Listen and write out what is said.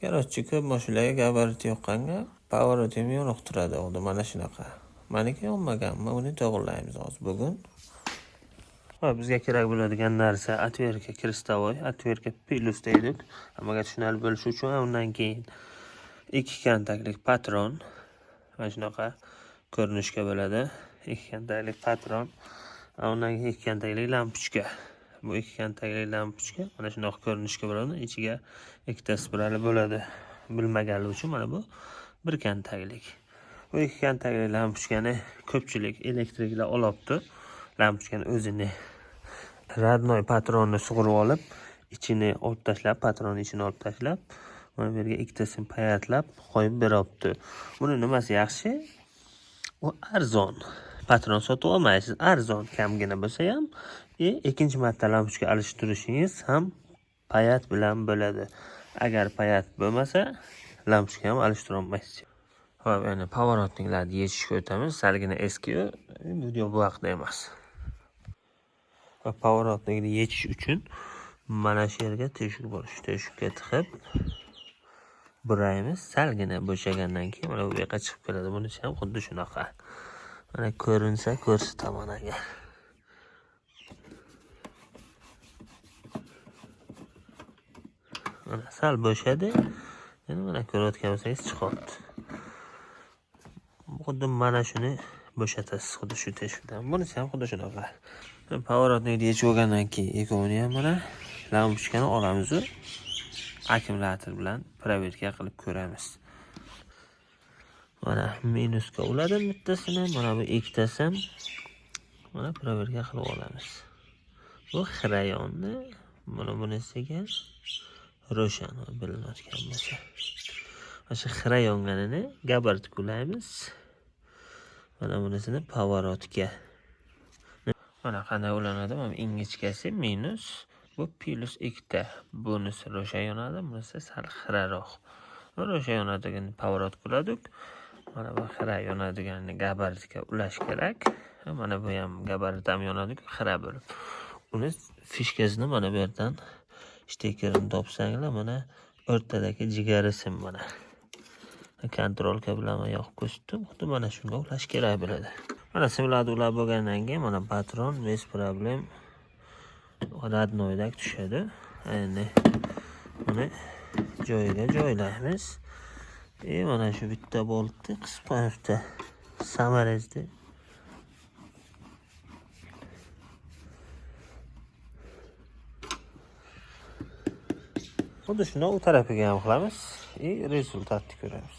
Короче, ko'p mashinalarga gabarit yoqqanga поворот ham yoniq turadi. Xuddi mana shunaqa. Maniki yonmaganmi? Uni to'g'rilaymiz hozir bugun. Va bizga kerak bo'ladigan narsa отвертка крестовой, отвертка плюс deydik. Hammaga tushunarli bo'lishi uchun undan keyin ikki kontaktlik patron. Mana shunaqa ko'rinishga bo'ladi. Ikki kontaktlik patron. Undan keyin ikki kontaktlik lampochka. Bu ikki kontaktli lampochka mana shunaqa ko'rinishga bo'ladi. Ichiga ikkita spirali bo'ladi. Bilmaganlar uchun mana bu bir kontaktlik. Bu ikki kontaktli lampochkani ko'pchilik elektriklar olibdi. Lampochkani o'zini родной patronni sug'urib olib, ichini olib tashlab, patronni ichini olib tashlab, mana bu yerga ikkitasini payatlab qo'yib beribdi. Buni nimasi yaxshi? U arzon. Patron sotib olmaysiz, arzon kamgina bo'lsa ham, ikkinchi marta lampochka alishtirishingiz ham payat bilan bo'ladi. Agar payat bo'lmasa, lampochka ham alishtira olmaysiz. Xo'p, endi поворотник larni yechishga o'tamiz. Salgina eski, video bu haqida emas. Va поворотник ni yechish uchun mana shu yerga teshik bor. Shu teshikka tiqib buraymiz. Salgina bo'shagandan keyin mana bu yoqqa chiqib keladi. Bunisi ham xuddi shunaqa. Mana ko'rinsa ko'rsataman agar. Mana sal bo'shadi. Endi mana ko'rayotgan bo'lsangiz chiqyapti. Xuddi mana shuni bo'shatasiz, xuddi shu teshikdan. Bunisi ham xuddi shunaqa. Поворотник ni yechib olgandan keyin ikkovini ham mana lampochkani olamiz u akkumulyator bilan proverka qilib ko'ramiz. Mana minusga uladim bittasini, mana bu ikkitasi mana proverka qilib olamiz. Bu xira yondi, mana bunisiga ro'shan bilinayotgan bo'lsa. Mana shu xira yonganini gabarit ulaymiz. Mana bunisini поворотga. Mana qanday ulanadi? Mana ingichkasi minus, bu plus ikkita. Bunisi ro'shan yonadi, bunisi sal xiraroq. Bu ro'shan yonadigan поворот uladik. Mana bu xira yonadiganini gabaritga ulash kerak. Mana bu ham gabarit ham yonadi-ku, xira bo'lib. Uni fishkasini mana bu yerdan shtekerini topsanglar, mana o'rtadagi jigarisi mana. Kontrolka bilan man yoqib ko'rsatdim. Xuddi mana shunga ulash kerak bo'ladi. Mana simlarni ulab bo'lgandan keyin mana patron без problem роднойdak tushadi. Endi buni joyiga joylaymiz. Mana shu bitta boltni qisib qo'yibdi. Samarezni. Xuddi shuni u tarafiga ham qilamiz. Rezultatni ko'ramiz.